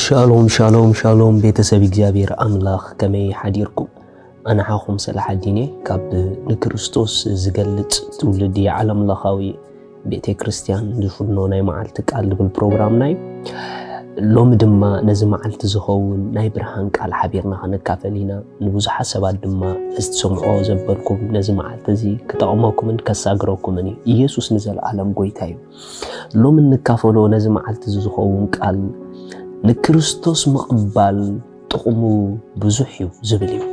ሻሎም ሻሎም ሻሎም፣ ቤተሰብ እግዚኣብሔር ኣምላኽ፣ ከመይ ሓዲርኩም? ኣነ ሓኹም ሰላሓዲን እየ፣ ካብ ንክርስቶስ ዝገልጽ ትውልዲ ዓለም ለኻዊ ቤተ ክርስቲያን ዝፍኖ ናይ መዓልቲ ቃል ዝብል ፕሮግራምና እዩ። ሎሚ ድማ ነዚ መዓልቲ ዝኸውን ናይ ብርሃን ቃል ሓቢርና ክንካፈል ኢና። ንብዙሓት ሰባት ድማ እዚ ትሰምዖ ዘበልኩም ነዚ መዓልቲ እዚ ክጠቕመኩምን ከሳግረኩምን እዩ። ኢየሱስ ንዘለኣለም ጎይታ እዩ። ሎሚ እንካፈሎ ነዚ መዓልቲ እዚ ዝኸውን ቃል ንክርስቶስ ምቕባል ጥቕሙ ብዙሕ እዩ ዝብል እዩ።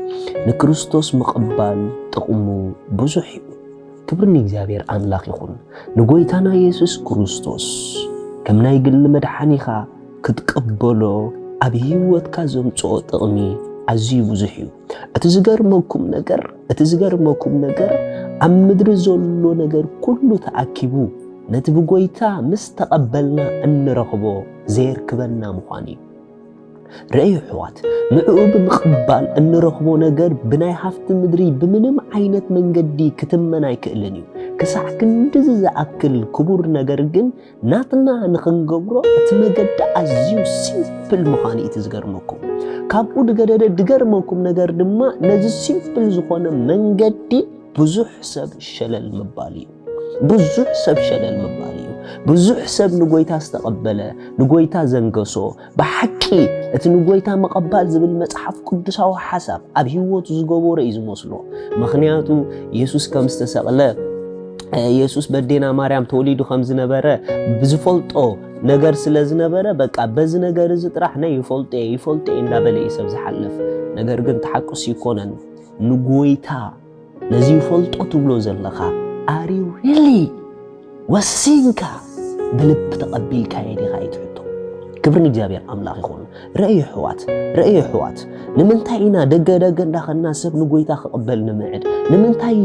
ንክርስቶስ ምቕባል ጥቕሙ ብዙሕ እዩ። ክብሪ ንእግዚኣብሔር ኣምላኽ ይኹን። ንጎይታና የሱስ ክርስቶስ ከም ናይ ግሊ መድሓኒኻ ክትቅበሎ ኣብ ህይወትካ ዘምጽኦ ጥቕሚ ኣዝዩ ብዙሕ እዩ። እቲ ዝገርመኩም ነገር፣ እቲ ዝገርመኩም ነገር ኣብ ምድሪ ዘሎ ነገር ኩሉ ተኣኪቡ ነቲ ብጎይታ ምስ ተቐበልና እንረኽቦ ዘየርክበና ምዃኑ እዩ። ርእዩ ኣሕዋት፣ ንዕኡ ብምቕባል እንረኽቦ ነገር ብናይ ሃፍቲ ምድሪ ብምንም ዓይነት መንገዲ ክትመን ኣይክእልን እዩ። ክሳዕ ክንድዚ ዝኣክል ክቡር ነገር ግን ናትና ንኽንገብሮ እቲ መገዲ ኣዝዩ ሲምፕል ምዃኑ እዩ እቲ ዝገርመኩም። ካብኡ ዝገደደ ዝገርመኩም ነገር ድማ ነዚ ሲምፕል ዝኾነ መንገዲ ብዙሕ ሰብ ሸለል ምባል እዩ። ብዙሕ ሰብ ሸለል ምባል እዩ። ብዙሕ ሰብ ንጎይታ ዝተቐበለ፣ ንጎይታ ዘንገሶ፣ ብሓቂ እቲ ንጎይታ ምቕባል ዝብል መጽሓፍ ቅዱሳዊ ሓሳብ ኣብ ህይወቱ ዝገበሮ እዩ ዝመስሎ። ምኽንያቱ የሱስ ከም ዝተሰቕለ፣ የሱስ በዴና ማርያም ተወሊዱ ከም ዝነበረ ብዝፈልጦ ነገር ስለ ዝነበረ፣ በቃ በዚ ነገር እዚ ጥራሕ ናይ ይፈልጦ እየ፣ ይፈልጦ እየ እንዳበለ እዩ ሰብ ዝሓልፍ። ነገር ግን ተሓቅሱ ይኮነን። ንጎይታ ነዚ ይፈልጦ ትብሎ ዘለኻ፣ are you really ወሲንካ ብልቢ ተቐቢልካዮ ዲኻ እዩ ትሕቶ። ክብሪ ንእግዚኣብሔር ኣምላኽ ይኹን። ርእዩ ኣሕዋት፣ ርእዩ ኣሕዋት፣ ንምንታይ ኢና ደገ ደገ እንዳኸድና ሰብ ንጎይታ ክቕበል ንምዕድ? ንምንታይ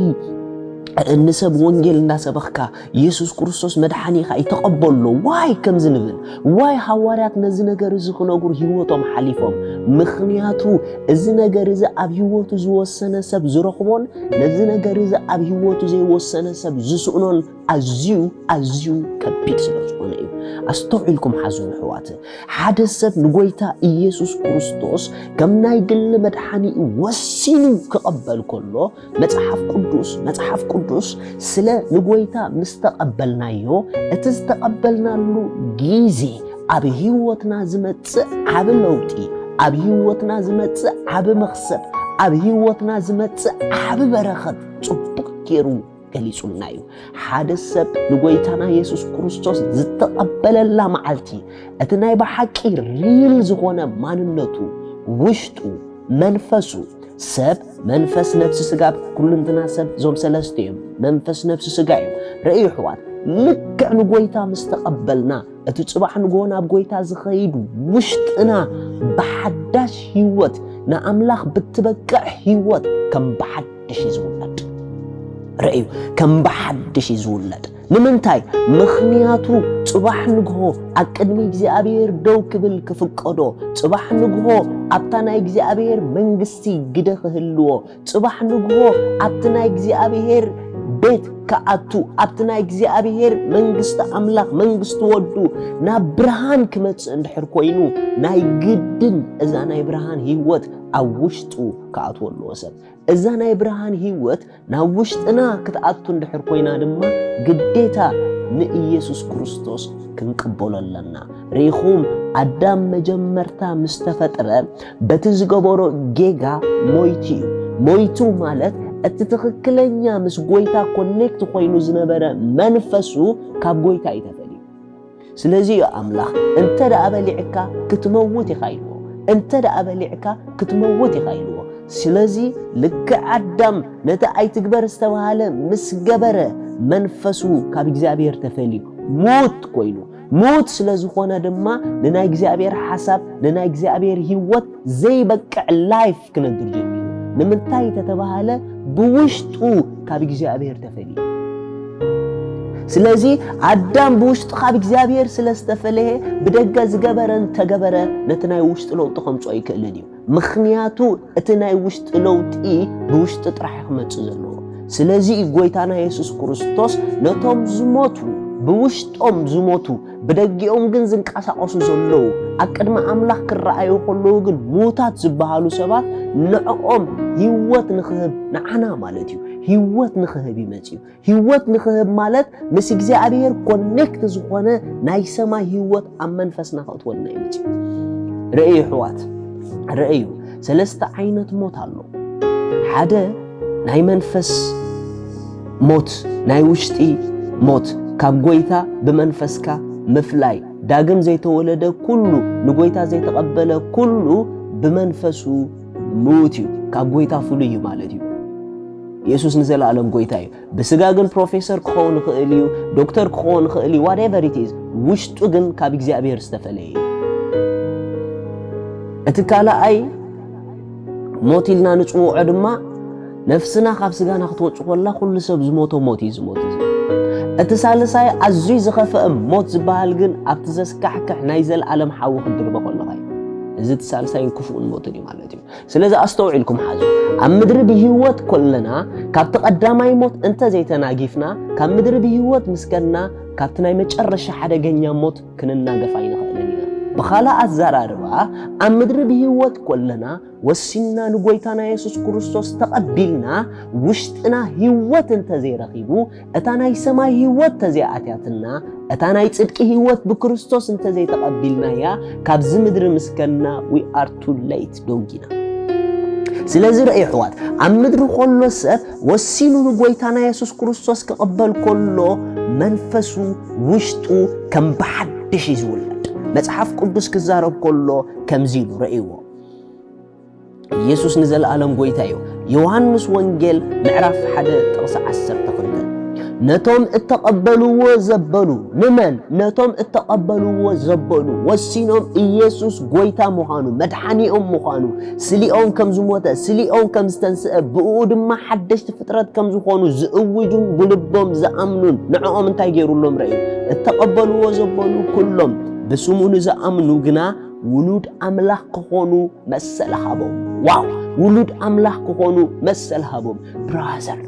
ንሰብ ወንጌል እንዳሰበኽካ የሱስ ክርስቶስ መድሓኒኻ እዩ ተቐበሎ ዋይ ከምዚ ንብል? ዋይ ሃዋርያት ነዚ ነገር እዚ ክነግሩ ህይወቶም ሓሊፎም? ምኽንያቱ እዚ ነገር እዚ ኣብ ህይወቱ ዝወሰነ ሰብ ዝረኽቦን ነዚ ነገር እዚ ኣብ ህይወቱ ዘይወሰነ ሰብ ዝስእኖን ኣዝዩ ኣዝዩ ከቢድ ስለ ዝኾነ እዩ። ኣስተውዒልኩም ሓዙ ኣሕዋት። ሓደ ሰብ ንጎይታ ኢየሱስ ክርስቶስ ከም ናይ ግሊ መድሓኒኡ ወሲኑ ክቐበል ከሎ መጽሓፍ ቅዱስ፣ መጽሓፍ ቅዱስ ስለ ንጎይታ ምስ ተቐበልናዮ፣ እቲ ዝተቐበልናሉ ግዜ ኣብ ህይወትና ዝመጽእ ዓቢ ለውጢ፣ ኣብ ህይወትና ዝመጽእ ዓቢ መኽሰብ፣ ኣብ ህይወትና ዝመጽእ ዓቢ በረኸት ጽቡቕ ገይሩ ገሊጹልና እዩ። ሓደ ሰብ ንጎይታና የሱስ ክርስቶስ ዝተቐበለላ መዓልቲ፣ እቲ ናይ ብሓቂ ሪል ዝኾነ ማንነቱ፣ ውሽጡ፣ መንፈሱ፣ ሰብ፣ መንፈስ፣ ነፍሲ፣ ስጋ፣ ኩልንትና ሰብ እዞም ሰለስተ እዮም። መንፈስ፣ ነፍሲ፣ ስጋ እዮም። ርእዩ ኣሕዋት፣ ልክዕ ንጎይታ ምስ ተቐበልና፣ እቲ ጽባሕ ንግሆ ናብ ጎይታ ዝኸይድ ውሽጥና ብሓዳሽ ህይወት፣ ንኣምላኽ ብትበቅዕ ህይወት ከም ብሓድሽ እዩ ዝውለድ። ርእዩ፣ ከም ብሓድሽ እዩ ዝውለድ። ንምንታይ? ምኽንያቱ ጽባሕ ንግሆ ኣብ ቅድሚ እግዚኣብሔር ደው ክብል ክፍቀዶ፣ ጽባሕ ንግሆ ኣብታ ናይ እግዚኣብሔር መንግስቲ ግደ ክህልዎ፣ ጽባሕ ንግሆ ኣብቲ ናይ እግዚኣብሔር ቤት ክኣቱ፣ ኣብቲ ናይ እግዚኣብሔር መንግስቲ ኣምላኽ፣ መንግስቲ ወዱ ናብ ብርሃን ክመጽእ እንድሕር ኮይኑ፣ ናይ ግድን እዛ ናይ ብርሃን ህይወት ኣብ ውሽጡ ክኣትዎ ኣለዎ ሰብ። እዛ ናይ ብርሃን ህይወት ናብ ውሽጥና ክትኣቱ እንድሕር ኮይና ድማ ግዴታ ንኢየሱስ ክርስቶስ ክንቅበሎ ኣለና። ርኢኹም፣ ኣዳም መጀመርታ ምስ ተፈጥረ በቲ ዝገበሮ ጌጋ ሞይቱ እዩ። ሞይቱ ማለት እቲ ትኽክለኛ ምስ ጎይታ ኮኔክት ኮይኑ ዝነበረ መንፈሱ ካብ ጎይታ እዩ ተፈልዩ። ስለዚ እዩ ኣምላኽ እንተ ደኣ በሊዕካ ክትመውት ኢኻ ኢልዎ። እንተ ደኣ በሊዕካ ክትመውት ኢኻ ኢልዎ። ስለዚ ልክዕ ኣዳም ነቲ ኣይትግበር ዝተባሃለ ምስ ገበረ መንፈሱ ካብ እግዚኣብሔር ተፈልዩ ሙት ኮይኑ። ሙት ስለ ዝኾነ ድማ ንናይ እግዚኣብሔር ሓሳብ፣ ንናይ እግዚኣብሔር ህይወት ዘይበቅዕ ላይፍ ክነብር ጀሚሩ። ንምንታይ ተተባሃለ ብውሽጡ ካብ እግዚኣብሔር ተፈልዩ። ስለዚ ኣዳም ብውሽጡ ካብ እግዚኣብሔር ስለ ዝተፈለየ ብደገ ዝገበረ እንተገበረ ነቲ ናይ ውሽጢ ለውጢ ከምፅኦ ኣይክእልን እዩ። ምኽንያቱ እቲ ናይ ውሽጢ ለውጢ ብውሽጢ ጥራሕ ክመፅእ ዘለዎ። ስለዚ እዩ ጎይታና የሱስ ክርስቶስ ነቶም ዝሞቱ ብውሽጦም ዝሞቱ፣ ብደጊኦም ግን ዝንቀሳቐሱ ዘለዉ፣ ኣብ ቅድሚ ኣምላኽ ክረኣዩ ከለዉ ግን ምዉታት ዝበሃሉ ሰባት፣ ንዕኦም ህይወት ንኽህብ፣ ንዓና ማለት እዩ፣ ህይወት ንኽህብ እዩ መጺኡ። ህይወት ንኽህብ ማለት ምስ እግዚኣብሔር ኮኔክት ዝኾነ ናይ ሰማይ ህይወት ኣብ መንፈስና ከእትወልና እዩ መጺኡ። ርእዩ ኣሕዋት፣ ርእዩ፣ ሰለስተ ዓይነት ሞት ኣሎ። ሓደ ናይ መንፈስ ሞት፣ ናይ ውሽጢ ሞት፣ ካብ ጎይታ ብመንፈስካ ምፍላይ። ዳግም ዘይተወለደ ኩሉ፣ ንጎይታ ዘይተቐበለ ኩሉ ብመንፈሱ ምዉት እዩ፣ ካብ ጎይታ ፍሉይ እዩ ማለት እዩ። የሱስ ንዘለኣለም ጎይታ እዩ። ብስጋ ግን ፕሮፌሰር ክኸውን ይኽእል እዩ፣ ዶክተር ክኸውን ይኽእል እዩ፣ whatever it is፣ ውሽጡ ግን ካብ እግዚኣብሔር ዝተፈለየ እዩ። እቲ ካልኣይ ሞት ኢልና ንጽውዖ ድማ፣ ነፍስና ካብ ስጋና ክትወጽእ ከላ ኩሉ ሰብ ዝሞቶ ሞት እዩ ዝሞት እዚ። እቲ ሳልሳይ ኣዝዩ ዝኸፍአ ሞት ዝበሃል ግን ኣብቲ ዘስካሕክሕ ናይ ዘለኣለም ሓዊ ክትድርበ ከለኻ እዩ። እዚ እቲ ሳልሳይን ክፉእን ሞትን እዩ ማለት እዩ። ስለዚ ኣስተውዒልኩም ሓዙ። ኣብ ምድሪ ብህይወት ከለና ካብቲ ቀዳማይ ሞት እንተ ዘይተናጊፍና፣ ካብ ምድሪ ብህይወት ምስ ከድና ካብቲ ናይ መጨረሻ ሓደገኛ ሞት ክንናገፍ ኣይንኽእልን ኢና። ብኻልእ ኣዘራርባ፣ ኣብ ምድሪ ብህይወት ከለና ወሲንና ንጎይታና የሱስ ክርስቶስ ተቐቢልና፣ ውሽጥና ህይወት እንተ ዘይረኺቡ፣ እታ ናይ ሰማይ ህይወት ተዘይኣትያትና፣ እታ ናይ ጽድቂ ህይወት ብክርስቶስ እንተ ዘይተቐቢልናያ፣ ካብዚ ምድሪ ምስ ከና we are too late፣ ዶንጊና። ስለዚ ርእ ኣሕዋት፣ ኣብ ምድሪ ከሎ ሰብ ወሲኑ ንጎይታና የሱስ ክርስቶስ ክቕበል ከሎ፣ መንፈሱ ውሽጡ ከም ብሓድሽ እዩ ዝውለድ። መጽሓፍ ቅዱስ ክዛረብ ከሎ ከምዚ ኢሉ ርእይዎ። ኢየሱስ ንዘለኣለም ጎይታ እዩ። ዮሃንስ ወንጌል ምዕራፍ ሓደ ጥቕሲ ዓሰርተ ክልተ፣ ነቶም እተቐበልዎ ዘበሉ፣ ንመን? ነቶም እተቐበልዎ ዘበሉ፣ ወሲኖም ኢየሱስ ጎይታ ምዃኑ፣ መድሓኒኦም ምዃኑ፣ ስሊኦም ከም ዝሞተ፣ ስሊኦም ከም ዝተንስአ፣ ብእኡ ድማ ሓደሽቲ ፍጥረት ከም ዝኾኑ ዝእውጁን ብልቦም ዝኣምኑን፣ ንዕኦም እንታይ ገይሩሎም ረእዩ? እተቐበልዎ ዘበሉ ኩሎም፣ ብስሙ ንዝኣምኑ ግና ውሉድ ኣምላኽ ክኾኑ መሰል ሃቦም። ዋው! ውሉድ ኣምላኽ ክኾኑ መሰል ሃቦም። ብራዘር፣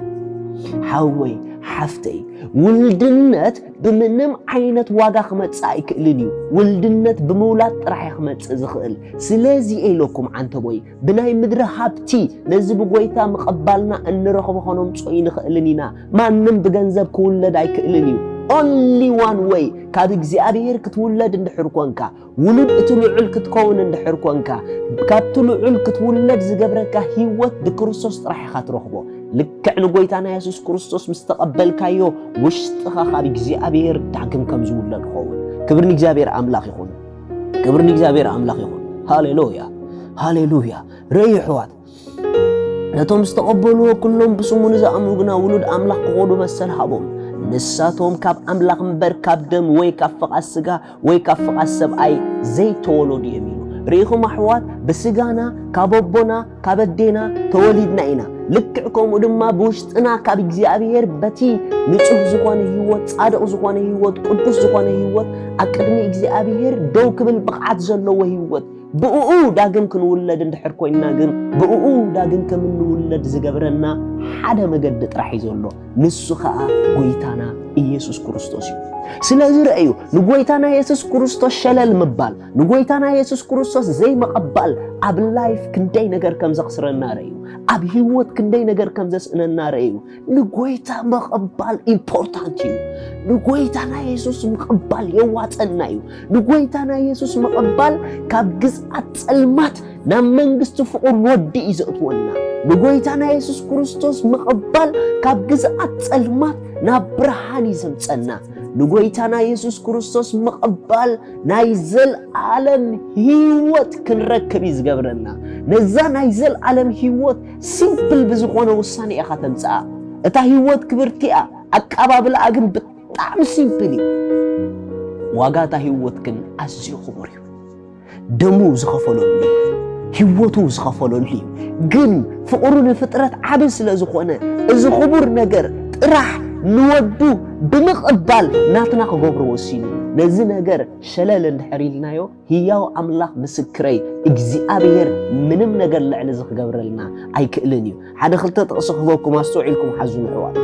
ሓወይ፣ ሓፍተይ፣ ውልድነት ብምንም ዓይነት ዋጋ ክመጽእ ኣይክእልን እዩ። ውልድነት ብምውላድ ጥራሕ እዩ ክመጽእ ዝኽእል። ስለዚ እየ ኢለኩም ዓንተቦይ፣ ብናይ ምድሪ ሃብቲ ነዚ ብጎይታ ምቕባልና እንረኽቦ ከነምጽኦ ኣይንኽእልን ኢና። ማንም ብገንዘብ ክውለድ ኣይክእልን እዩ። Only one way፣ ካብ እግዚኣብሔር ክትውለድ እንድሕር ኮንካ፣ ውሉድ እቲ ልዑል ክትከውን እንድሕር ኮንካ፣ ካብቲ ልዑል ክትውለድ ዝገብረካ ህይወት ብክርስቶስ ጥራሕ ኢኻ ትረኽቦ። ልክዕ ንጎይታና የሱስ ክርስቶስ ምስ ተቐበልካዮ፣ ውሽጥኻ ካብ እግዚኣብሔር ዳግም ከም ዝውለድ ክኸውን። ክብሪ ንእግዚኣብሔር ኣምላኽ ይኹን። ክብሪ ንእግዚኣብሔር ኣምላኽ ይኹን። ሃሌሉያ፣ ሃሌሉያ። ርእዩ ኣሕዋት፣ ነቶም ዝተቐበልዎ ኩሎም ብስሙ ንዝኣምኑ ግና ውሉድ ኣምላኽ ክኾኑ መሰል ሃቦም። ንሳቶም ካብ ኣምላኽ እምበር ካብ ደም ወይ ካብ ፍቓድ ስጋ ወይ ካብ ፍቓድ ሰብኣይ ዘይተወለዱ እዮም ኢሉ። ርኢኹም ኣሕዋት፣ ብስጋና ካብ ኣቦና ካብ ኣዴና ተወሊድና ኢና። ልክዕ ከምኡ ድማ ብውሽጥና ካብ እግዚኣብሔር በቲ ንጹህ ዝኾነ ህይወት፣ ጻድቕ ዝኾነ ህይወት፣ ቅዱስ ዝኾነ ህይወት፣ ኣብ ቅድሚ እግዚኣብሔር ደው ክብል ብቕዓት ዘለዎ ህይወት፣ ብእኡ ዳግም ክንውለድ እንድሕር ኮይንና ግን፣ ብእኡ ዳግም ከም እንውለድ ዝገብረና ሓደ መገዲ ጥራሕ እዩ ዘሎ። ንሱ ኸኣ ጎይታና ኢየሱስ ክርስቶስ እዩ። ስለዚ ርኣዩ፣ ንጎይታና የሱስ ክርስቶስ ሸለል ምባል፣ ንጎይታና የሱስ ክርስቶስ ዘይምቕባል ኣብ ላይፍ ክንደይ ነገር ከም ዘኽስረና ርኣዩ። ኣብ ህይወት ክንደይ ነገር ከም ዘስእነና ርኣዩ። ንጎይታ ምቕባል ኢምፖርታንት እዩ። ንጎይታ ናይ የሱስ ምቕባል የዋጸና እዩ። ንጎይታ ናይ የሱስ ምቕባል ካብ ግዝኣት ጸልማት ናብ መንግስቲ ፍቑር ወዲ እዩ ዘእትወና። ንጎይታ ናይ የሱስ ክርስቶስ ምቕባል ካብ ግዝኣት ጸልማት ናብ ብርሃን እዩ ዘምጸና። ንጎይታ ናይ የሱስ ክርስቶስ ምቕባል ናይ ዘልኣለም ህይወት ክንረክብ እዩ ዝገብረና። ነዛ ናይ ዘልኣለም ህይወት ሲምፕል ብዝኾነ ውሳኔ ኢኻ ተምጽኣ። እታ ህይወት ክብርቲ እያ፣ ኣቀባብላኣ ግን ብጣዕሚ ሲምፕል እዩ። ዋጋ እታ ህይወት ግን ኣዝዩ ክቡር እዩ። ደሙ ዝኸፈለሉ እዩ፣ ህይወቱ ዝኸፈለሉ እዩ። ግን ፍቕሩ ንፍጥረት ዓቢ ስለ ዝኾነ፣ እዚ ክቡር ነገር ጥራሕ ንወዱ ብምቕባል ናትና ክገብሮ ወሲኑ። ነዚ ነገር ሸለል እንድሕር ኢልናዮ፣ ህያው ኣምላኽ ምስክረይ፣ እግዚኣብሔር ምንም ነገር ልዕሊ እዚ ክገብረልና ኣይክእልን እዩ። ሓደ ክልተ ጥቕሲ ክህበኩም፣ ኣስተውዒልኩም ሓዙ ኣሕዋት።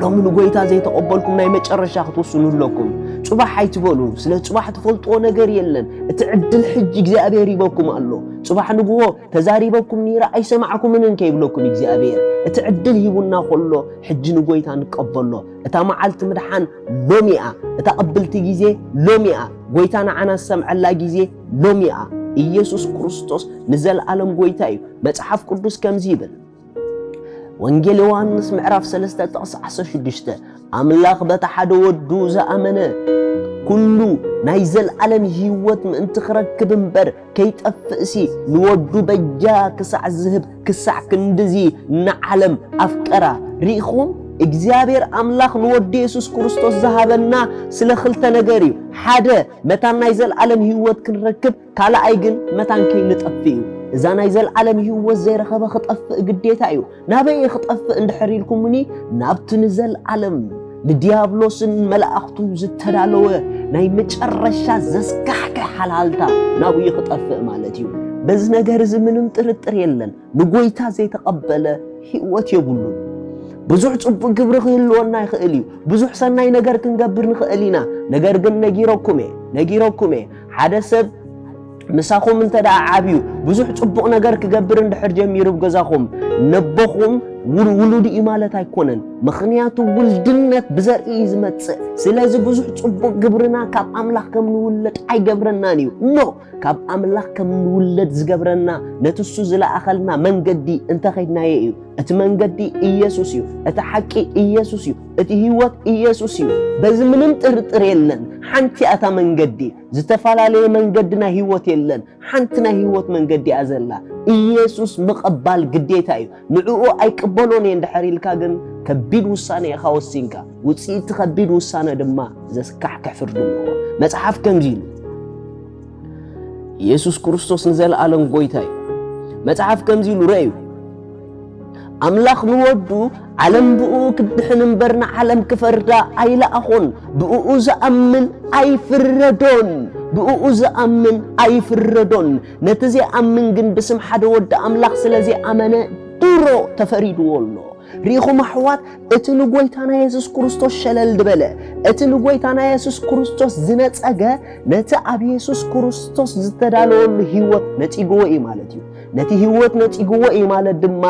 ሎሚ ንጎይታ ዘይተቐበልኩም ናይ መጨረሻ ክትውስኑ ኣለኩም። ጽባሕ ኣይትበሉ፣ ስለ ጽባሕ ትፈልጥዎ ነገር የለን። እቲ ዕድል ሕጂ እግዚኣብሔር ሂበኩም ኣሎ። ጽባሕ ንግሆ ተዛሪበኩም ነይረ ኣይሰማዕኩምን እንከይብለኩም እግዚኣብሔር እቲ ዕድል ሂቡና ከሎ ሕጂ ንጎይታ ንቀበሎ። እታ መዓልቲ ምድሓን ሎሚ እያ። እታ ቅብልቲ ግዜ ሎሚ እያ። ጎይታ ንዓና ዝሰምዐላ ግዜ ሎሚ እያ። ኢየሱስ ክርስቶስ ንዘለኣለም ጎይታ እዩ። መጽሓፍ ቅዱስ ከምዚ ይብል። ወንጌል ዮሃንስ ምዕራፍ ሰለስተ ጥቕሲ ዓሰርተ ሽዱሽተ ኣምላኽ በቲ ሓደ ወዱ ዝኣመነ ኩሉ ናይ ዘለኣለም ህይወት ምእንቲ ክረክብ እምበር ከይጠፍእሲ ንወዱ በጃ ክሳዕ ዝህብ ክሳዕ ክንድዚ ንዓለም ኣፍቀራ። ርኢኹም እግዚኣብሔር ኣምላኽ ንወዱ የሱስ ክርስቶስ ዝሃበና ስለ ክልተ ነገር እዩ። ሓደ መታን ናይ ዘለኣለም ህይወት ክንረክብ ካልኣይ ግን መታን ከይንጠፍእ እዩ። እዛ ናይ ዘለዓለም ህይወት ዘይረኸበ ክጠፍእ ግዴታ እዩ። ናበይ እየ ክጠፍእ እንድሕር ኢልኩምኒ ናብቲ ንዘለዓለም ንዲያብሎስን መላእኽቱን ዝተዳለወ ናይ መጨረሻ ዘስካሕክሕ ሓልሃልታ ናብኡ እዩ ክጠፍእ ማለት እዩ። በዚ ነገር እዚ ምንም ጥርጥር የለን። ንጎይታ ዘይተቐበለ ህይወት የብሉን። ብዙሕ ጽቡቕ ግብሪ ክህልወና ይኽእል እዩ። ብዙሕ ሰናይ ነገር ክንገብር ንኽእል ኢና። ነገር ግን ነጊረኩም እየ፣ ነጊረኩም እየ። ሓደ ሰብ ምሳኹም እንተ ደኣ ዓብዩ ብዙሕ ጽቡቕ ነገር ክገብር እንድሕር ጀሚሩ ብገዛኹም ነቦኹም ውሉድ እዩ ማለት ኣይኮነን። ምኽንያቱ ውልድነት ብዘርኢ እዩ ዝመጽእ። ስለዚ ብዙሕ ጽቡቕ ግብርና ካብ ኣምላኽ ከም ንውለድ ኣይገብረናን እዩ። ኖ፣ ካብ ኣምላኽ ከም ንውለድ ዝገብረና ነቲ እሱ ዝለኣኸልና መንገዲ እንተኸድናዮ እዩ። እቲ መንገዲ ኢየሱስ እዩ። እቲ ሓቂ ኢየሱስ እዩ። እቲ ህይወት ኢየሱስ እዩ። በዚ ምንም ጥርጥር የለን። ሓንቲ እያ እታ መንገዲ። ዝተፈላለየ መንገዲ ናይ ህይወት የለን። ሓንቲ ናይ ህይወት መንገዲ እያ ዘላ። ኢየሱስ ምቕባል ግዴታ እዩ። ንዕኡ ኣይቅበሎን እየ እንድሕር ኢልካ ግን ከቢድ ውሳነ ኢኻ ወሲንካ። ውጽኢት እቲ ከቢድ ውሳነ ድማ ዘስካሕክሕ ፍርዲ ኣለዎ። መጽሓፍ ከምዚ ኢሉ ኢየሱስ ክርስቶስ ንዘለኣለም ጎይታ እዩ። መጽሓፍ ከምዚ ኢሉ ረእዩ። ኣምላኽ ንወዱ ዓለም ብእኡ ክድሕን እምበር ንዓለም ክፈርዳ ኣይለኣኾን። ብእኡ ዝኣምን ኣይፍረዶን። ብእኡ ዝኣምን ኣይፍረዶን። ነቲ ዘይኣምን ግን ብስም ሓደ ወዲ ኣምላኽ ስለ ዘይኣመነ ድሮ ተፈሪድዎ ኣሎ። ርኢኹም ኣሕዋት፣ እቲ ንጎይታና የሱስ ክርስቶስ ሸለል ዝበለ፣ እቲ ንጎይታና የሱስ ክርስቶስ ዝነጸገ፣ ነቲ ኣብ የሱስ ክርስቶስ ዝተዳለወሉ ህይወት ነጺግዎ እዩ ማለት እዩ። ነቲ ህይወት ነጺግዎ እዩ ማለት ድማ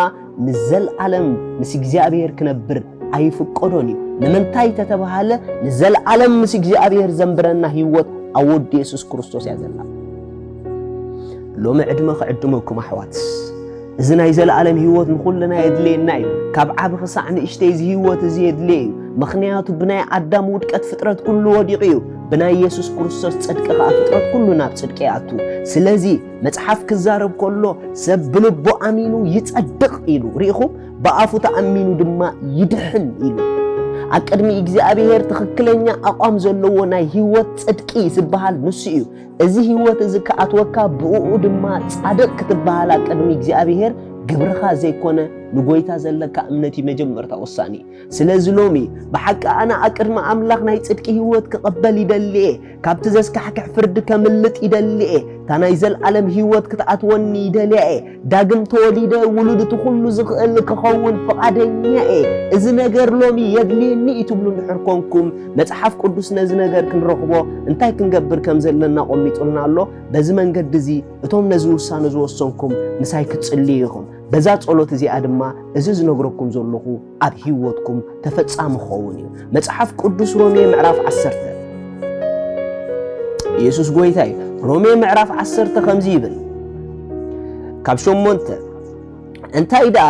ንዘለኣለም ምስ እግዚኣብሔር ክነብር ኣይፍቀዶን እዩ። ንምንታይ ተተባሃለ፣ ንዘለኣለም ምስ እግዚኣብሔር ዘንብረና ህይወት ኣብ ወዲ የሱስ ክርስቶስ እያ ዘላ። ሎሚ ዕድመ ክዕድመኩም ኣሕዋት፣ እዚ ናይ ዘለኣለም ህይወት ንኹልና የድልየና እዩ። ካብ ዓቢ ክሳዕ ንእሽተይ እዚ ህይወት እዚ የድልየ እዩ። ምኽንያቱ ብናይ ኣዳም ውድቀት ፍጥረት ኩሉ ወዲቑ እዩ። ብናይ የሱስ ክርስቶስ ጽድቂ ከኣ ፍጥረት ኩሉ ናብ ጽድቂ ይኣቱ። ስለዚ መጽሓፍ ክዛረብ ከሎ፣ "ሰብ ብልቡ ኣሚኑ ይጸድቕ" ኢሉ። ርኢኹም? "ብኣፉ ተኣሚኑ ድማ ይድሕን" ኢሉ። ኣብ ቅድሚ እግዚኣብሔር ትኽክለኛ ኣቋም ዘለዎ ናይ ህይወት ጽድቂ ዝበሃል ንሱ እዩ። እዚ ህይወት እዚ ክኣትወካ፣ ብእኡ ድማ ጻድቕ ክትበሃል ኣብ ቅድሚ እግዚኣብሔር ግብርኻ ዘይኮነ ንጎይታ ዘለካ እምነት እዩ መጀመርታ ወሳኒ። ስለዚ ሎሚ ብሓቂ ኣነ ኣብ ቅድሚ ኣምላኽ ናይ ጽድቂ ህይወት ክቕበል ይደሊ እየ። ካብቲ ዘስካሕክሕ ፍርዲ ከምልጥ ይደሊ እየ። እታ ናይ ዘልኣለም ህይወት ክትኣትወኒ ይደልያ እየ። ዳግም ተወሊደ ውሉድ እቲ ኩሉ ዝኽእል ክኸውን ፍቓደኛ እየ። እዚ ነገር ሎሚ የድልየኒ እዩ ትብሉ እንድሕር ኮንኩም፣ መጽሓፍ ቅዱስ ነዚ ነገር ክንረኽቦ እንታይ ክንገብር ከም ዘለና ኣቐሚጡልና ኣሎ። በዚ መንገዲ እዚ እቶም ነዚ ውሳነ ዝወሰንኩም ምሳይ ክትጽልዩ ኢኹም። በዛ ጸሎት እዚኣ ድማ እዚ ዝነግረኩም ዘለኹ ኣብ ህይወትኩም ተፈጻሚ ክኸውን እዩ። መጽሓፍ ቅዱስ ሮሜ ምዕራፍ ዓሰርተ፣ ኢየሱስ ጎይታ እዩ። ሮሜ ምዕራፍ ዓሰርተ ከምዚ ይብል፣ ካብ ሸሞንተ፣ እንታይ ደኣ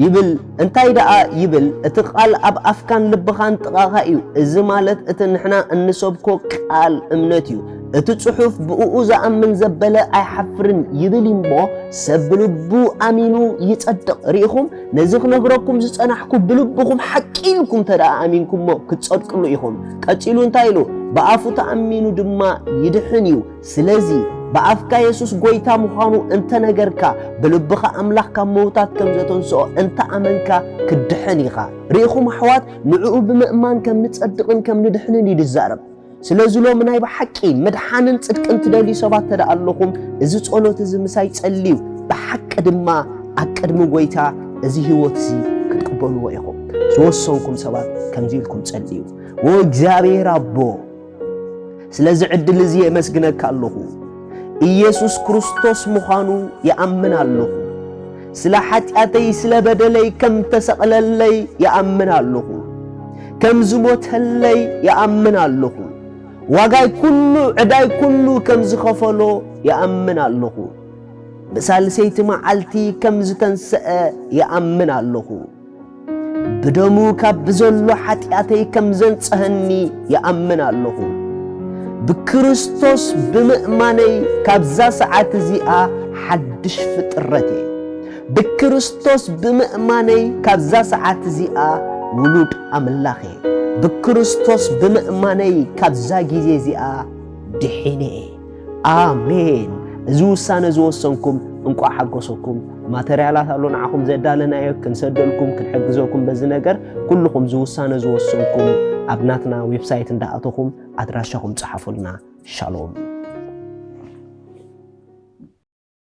ይብል፣ እንታይ ደኣ ይብል፣ እቲ ቃል ኣብ ኣፍካን ልብኻን ጥቓኻ እዩ። እዚ ማለት እቲ ንሕና እንሰብኮ ቃል እምነት እዩ። እቲ ጽሑፍ ብእኡ ዝኣምን ዘበለ ኣይሓፍርን ይብል እሞ፣ ሰብ ብልቡ ኣሚኑ ይጸድቕ። ርኢኹም፣ ነዚ ክነግረኩም ዝጸናሕኩ ብልብኹም ሓቂ ኢልኩም እንተ ደኣ ኣሚንኩሞ ክትጸድቅሉ ኢኹም። ቀጺሉ እንታይ ኢሉ? ብኣፉ ተኣሚኑ ድማ ይድሕን እዩ። ስለዚ ብኣፍካ የሱስ ጎይታ ምዃኑ እንተ ነገርካ፣ ብልብኻ ኣምላኽ ካብ መውታት ከም ዘተንስኦ እንተ ኣመንካ ክትድሕን ኢኻ። ርኢኹም ኣሕዋት፣ ንዕኡ ብምእማን ከም ንጸድቕን ከም ንድሕንን እዩ ዝዛረብ። ስለዚ ሎሚ ናይ ብሓቂ ምድሓንን ጽድቅን ትደልዩ ሰባት እንተ ደኣ ኣለኹም፣ እዚ ጸሎት እዚ ምሳይ ጸልዩ፣ ብሓቂ ድማ ኣብ ቅድሚ ጎይታ እዚ ህይወት እዚ ክትቅበልዎ ኢኹም። ዝወሰንኩም ሰባት ከምዚ ኢልኩም ጸልዩ። "ዎ እግዚኣብሔር ኣቦ፣ ስለዚ ዕድል እዚ የመስግነካ ኣለኹ። ኢየሱስ ክርስቶስ ምዃኑ ይኣምን ኣለኹ። ስለ ሓጢኣተይ፣ ስለ በደለይ ከም ተሰቕለለይ ይኣምን ኣለኹ። ከም ዝሞተለይ ይኣምን ኣለኹ። ዋጋይ ኩሉ፣ ዕዳይ ኩሉ ከም ዝኸፈሎ ይኣምን ኣለኹ። ብሳልሰይቲ መዓልቲ ከም ዝተንስአ ይኣምን ኣለኹ። ብደሙ ካብ ብዘሎ ሓጢኣተይ ከም ዘንጸሀኒ ይኣምን ኣለኹ። ብክርስቶስ ብምእማነይ ካብዛ ሰዓት እዚኣ ሓድሽ ፍጥረት እየ። ብክርስቶስ ብምእማነይ ካብዛ ሰዓት እዚኣ ውሉድ ኣምላኽ እየ። ብክርስቶስ ብምእማነይ ካብዛ ግዜ እዚኣ ድሒነ እየ። ኣሜን። እዚ ውሳነ ዝወሰንኩም እንቋዕ ሓጎሰኩም። ማተርያላት ኣሎ ንዓኹም ዘዳለናዮ፣ ክንሰደልኩም፣ ክንሕግዘኩም በዚ ነገር። ኩልኹም እዚ ውሳነ ዝወሰንኩም ኣብ ናትና ዌብሳይት እንዳኣተኹም ኣድራሻኹም ጸሓፉልና። ሻሎም።